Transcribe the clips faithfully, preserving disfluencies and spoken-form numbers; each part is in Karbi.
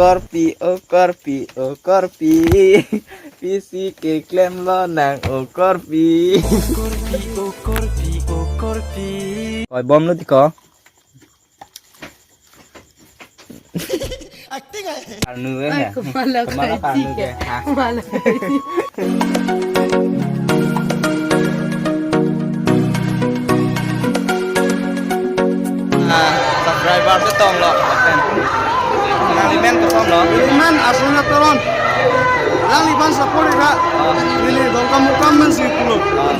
Korpi, o korpi, o korpi. Pisi keklem lonang, o korpi. Korpi, o korpi, o korpi. Oi, bom lo tiko. Acting aja. Karnu ke. Ai, ya? Kemala karnu ke. Kemala karnu ke. Ha? Kemala. Ah, subscriber ke tong lo. Nangli men ke tong lo. Nangli men asuna toron. Nangli ban support ira. Ah. Neli dongkam mukam men si pulo. Ah.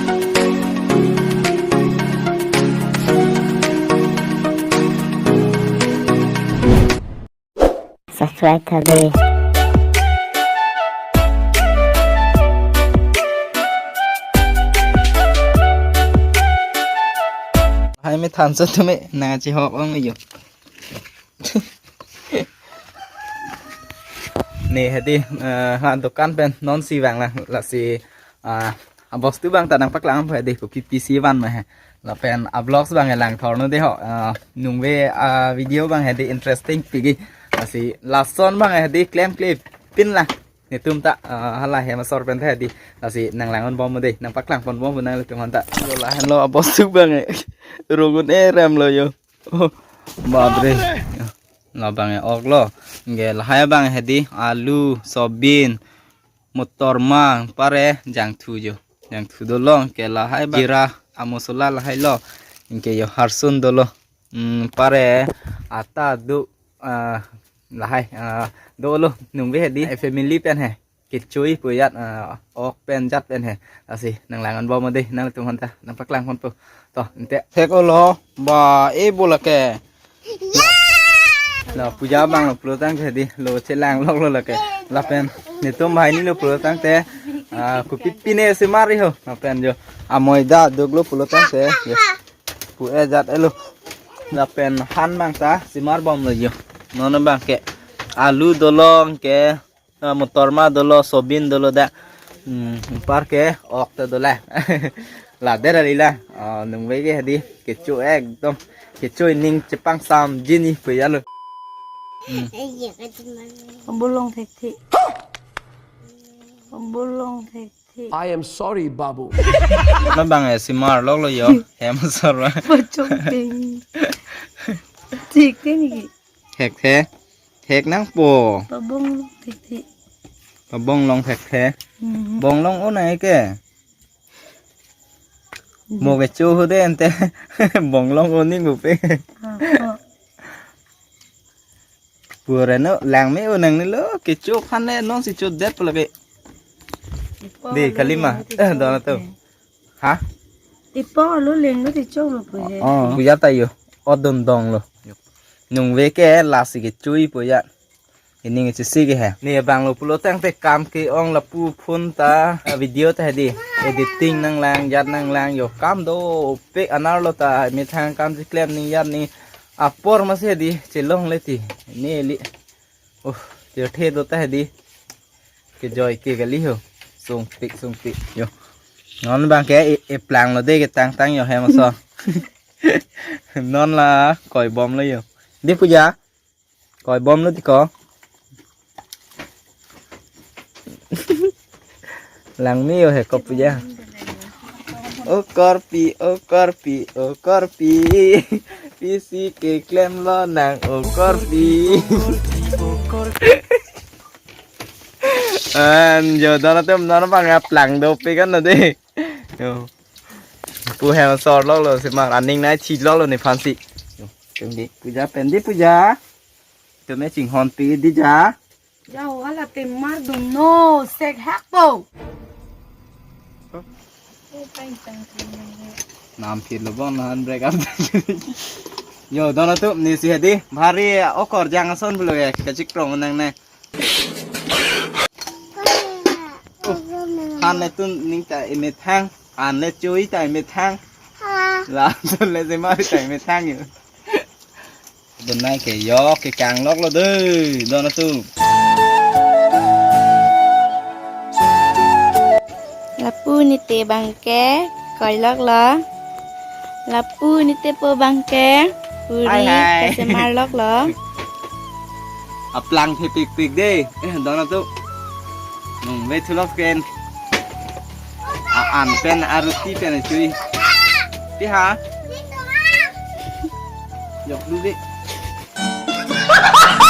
Subscribe tha dei. Hai me thanso tume nangchihok ong yo. Ne hedi, eh, ha dukan pen non si vang lang, lasi, ah, abostu abang ta nangpaklang po hedi, kopi pisi van ma he. Lapen avlogs abang langthor non dei ho, ah, nungve, ah, video abang hedi interesting pik-i. Lasi lason abang hedi klemkle pin lang. Netum ta, ah, hala hem asor pen ta hedi. Lasi nanglang-un bom dei, nangpaklang pon bom nanglitum aphan ta. Yo lahenlo abostu abang e. Rong un-e rem lo yo. Oh, babre. Labang e ok lo. Anke lahai abang hedi alu, sobin, motor ma, anpar e jangthu yo. Jangthu dolo, anke lahai abang jira, amosola lahai lo. Anke yo harsun dolo. Hmm, anpar e atta do, ah, lahai, ah, dolo nungve hedi. Eh, family pen he. Kecho-i pu ajat, ah, ok pen jat pen he. Lasi nanglang-un bom dei, nangtum aphan ta nangpaklang pon po. To, ante. Thek-o lo, ba, e bo lake. Lo, puja abang lo pulo tangte hedi, lo chelang lok lo lake. Lapen netum banghini lo pulo tangte, ah, kopi pine si mari ho. Lapen yo, amoi da duk lo pulo tangte yo. Pu-e jat-e lo. Lapen han abang ta si mar bom lo yo. Non abang ke alu dolo, anke ah, motor ma dolo, sobin dolo da. Hmm, anpar ke ok ta dola. Lader ali la. Ah, nungve ke hedi kecho ekdom. Kecho aning chepangsam jini puya lo. Hmm. Pabulong thekthe. Pabulong thekthe. I am sorry, Babu. Labang e si mar lok lo yo. Hem asor ma. Pachong ting. Thekthe niki. Thekthe. Thek nangpo. Pabong thekthe. Pabong long thekthe. Mhm. Bong long-o nang ke. Mhm. Mo kecho ho de ante. Bong long-o ning upe. Ah, oh. Pura no lang me-o nangne lo kecho aphan ne non si chodet pula ke. Ipo de lo kalima. Leng lo eh, dona to. Thekthe. Ha? Ipo lo leng lo thekthe chok lo pu he. Oh. Puya ta yo. Odun dong lo. Nungve ke lasi kecho-i puya. Ining chisi ke he. Ne abang lo pulo tangte kam ke-ong lapu phone ta, ah, video ta hedi. Editing nanglang, jat nanglang yo kam dopik anerlo ta methang kam si klem ning jat ning apor masi hedi chelong le ti. Ne li. Oh, tirthe do ta hedi. Kejoi ke kali ho. Sungpik, sungpik. Yo. Non abang ke e, eplang lo de ketang tang yo hem asor. Non la koi bom lo yo. Di puja. Koi bom lo tiko. Lang me-o he ko puja. O korpi, o korpi, o korpi. Pisi keklem lonang, o korpi. An jo dona tem dona abang ya plang dopik kan lo de. Yo. Pu hem asor lok lo si mar aning nai thi lok lo nephan si. Yo, tum di puja pen di puja. Tum e chinghon pi di ja. Jau hala te mar dun no sek hak po. Nam phit lo bon han break up. Yo, dona tu ni si hedi. Bhari okor jang ason pulo ya. Kachikrong nang ne. Han le tun ning ta emethang. Han le cho-i ta emethang. La tun le si mar ta emethang yo. Donai ke yok ke kang lok lo de, dona tu. Lapu nite abang ke koi lok lo. Lapu nite po abang ke puri hai, hai, kasemar lok lo. Aplang thepikpik dei. Eh, dona tu. Nung ve thulok pen. A-an pen, aruti pen chui. Pi ha? Yok du dei.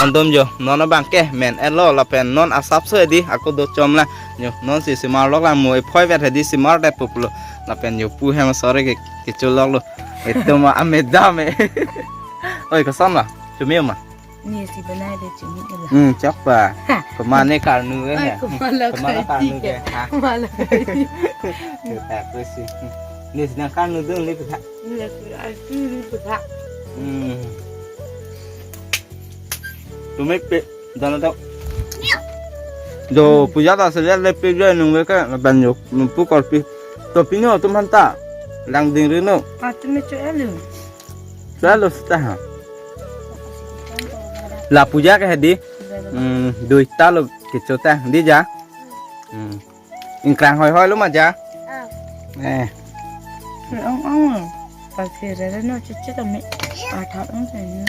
Antum jo, non abang ke men-etlo lapen non asapso dei, ako do chom la. Jo, non si simar lok la mo ephoi vet hedi simar det pulo. Lapen jo pu hem sore ke, kecholok lo. Itu ma amedam e. Oi, koson la? Chumi ma? Ni si banai de chumi la. Hmm, chak pa. Ha. Kemane karnu e. Ai, ha? Kemala Kemala karnu karti ke. Ke. Ha. Kemala karti. Kita aku sih. Ni sedang karnu dong le kita. Ni le kita. Hmm. Tumik pe, dana tau. Do puja ta selet le pe je nung ke ban yok, nung pu kor pi. To pino tum hanta. Lang ding rino. Ah, tum me cho elu. Lalu seta ha. La puja ke hedi. Hmm, dui ta lo kecho ta. Dei ja. Hmm. Ingkrang hoi hoi lo ma ja. Ah. Eh. Ong ong. Pasi rere no chichi kami. Atha ong sa ni.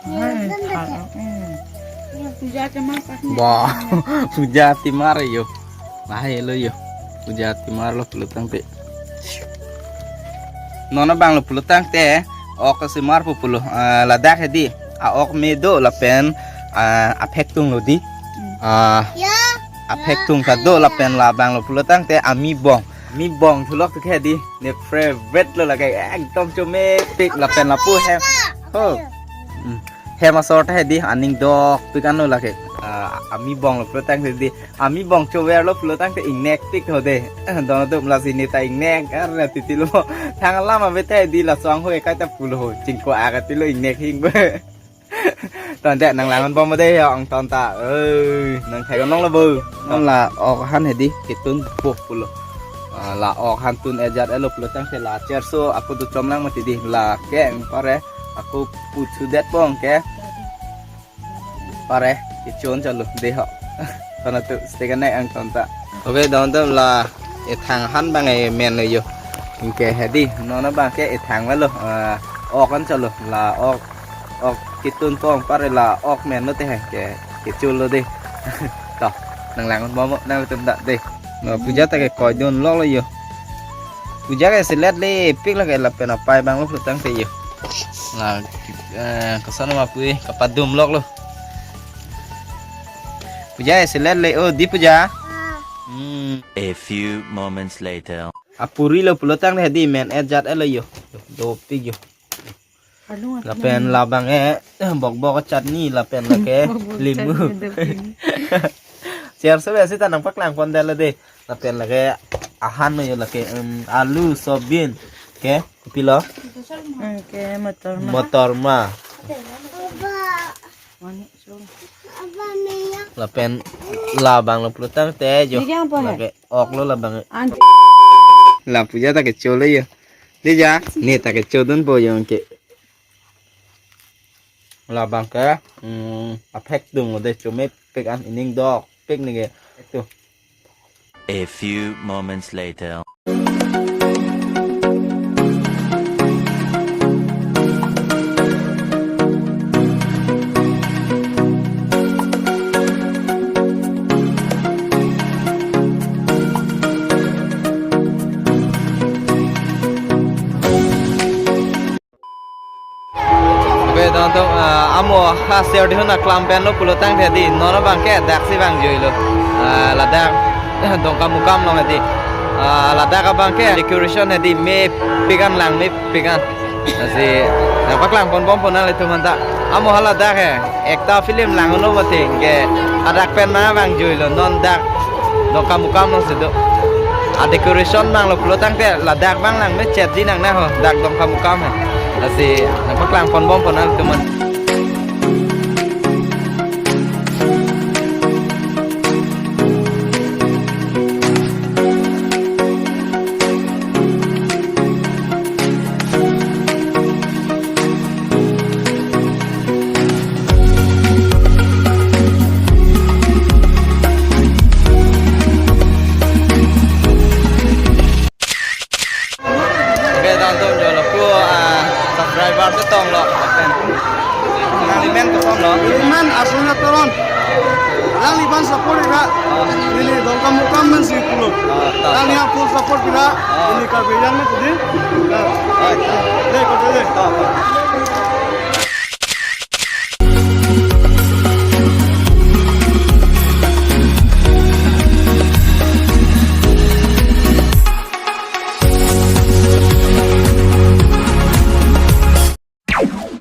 Hai, atha ong. Puja tema pas ni. Bah, puja timar yo. Lahai lo yo. Puja timar lo pulo tangte. Non abang lo pulo tangte. Ok simar pu pulo. Ah, ladak hedi. A-ok me do lapen, ah, aphek tung lo dei. Hmm. Ah, ya. Aphek tung ta do lapen labang lo pulo tangte amibong. Amibong thulok tu ke dei. Ne favorite lo lake ekdom chomepik lapen lapu hem. Ho. Hmm. Hem asor ta hedi aning dokpik an lo lake. Ah, amibong lo pulo tangte dei. Amibong chover lo pulo tangte ingnekpik ho dei. Dona tu lasi ne ta ingnek ar na titi lo. Thang alam ave ta hedi laso anghoi kai ta pulo ho. Chingko aga ti lo ingnek hing be. Ton te nang langon bom dei yo ang ton ta. Oi, nang thai nong lo bo. Non la ok han hedi ketun po pulo. Ah, la ok han tun ejat elo pulo tangte la cherso ako do chom lang mati dei la ke ang pare ako puchu det pong ke. Pare, kechon chalo, dei ho. Ton ta tu, stekane ang ton ta. Okay, don ta la ethang han bang e men lo yo. Anke hedi, non abang ke ethang lo. Ah, ok an chalo, la ok, ok ketun pong pare la ok men lo te he, ke, kechul lo dei. To, nang lang mo mo, nang tum da dei. No puja ta ke koi dun lok lo yo. Puja ke selet le pik lake lapen apai bang lo pulo tangte yo. La, eh, koson ma pu e, kapadum lok lo. Puja e selet le, oh, dei puja. Hmm. A few moments later. Apuri lo pulo tangte hedi men-et jat elo yo. Dopik yo. Lapen labang e, bok bok chutney, lapen lake bok bok limu. Chutney, dopik. Cherso be seta nang paklang pon det lo dei. Lapen lake ahan lo yo lake, em, alu, soybean. Ke, pilo? Hmm, ke motor ma. Motor ma. Lapen labang lo pulo tangte yo. Ini apa, he? Lake ok lo labang. An- La puja ta kecho lo yo. Dei ja, ne ta kecho dun po yo ke. Labang ke, hmm, aphek tung lo dei chomepik an ining dokpik ne ke. Itu. A few moments later. Be don tu, ah, amo ha ser di huna klam pen lo pulo tangte dei, non abang ke dak si vang jui lo. Ah, ladak Dongkamukam along dei. Ah, ladak abang ke decoration dei, mepik an lang, mepik an. Lasi, nang paklang pon bom pon nanglitum anta. Amo ha ladak he, ekta film lang lo mati ke, adak pen ma vang jui lo, non dak Dongkamukam along si do. A decoration nang lo pulo tangte ladak bang lang me chet di nang na ho, dak Dongkamukam he. Lasi nang paklang pon bom pon nanglitum an. Oke, tangtum jolo ku, ah, subscriber si tong lo. Nangli men koson lo? Neli men Arsona Teron. Nangli aphan support ira. Ah. Neli Dongkamukam men si pulo. Ah, ta, ta. Nangli aphan full support ira. Ah. Neli Karbi Anglong men tadi. Ah. Ah, ta. Dei, kardom dei. Ta, ta.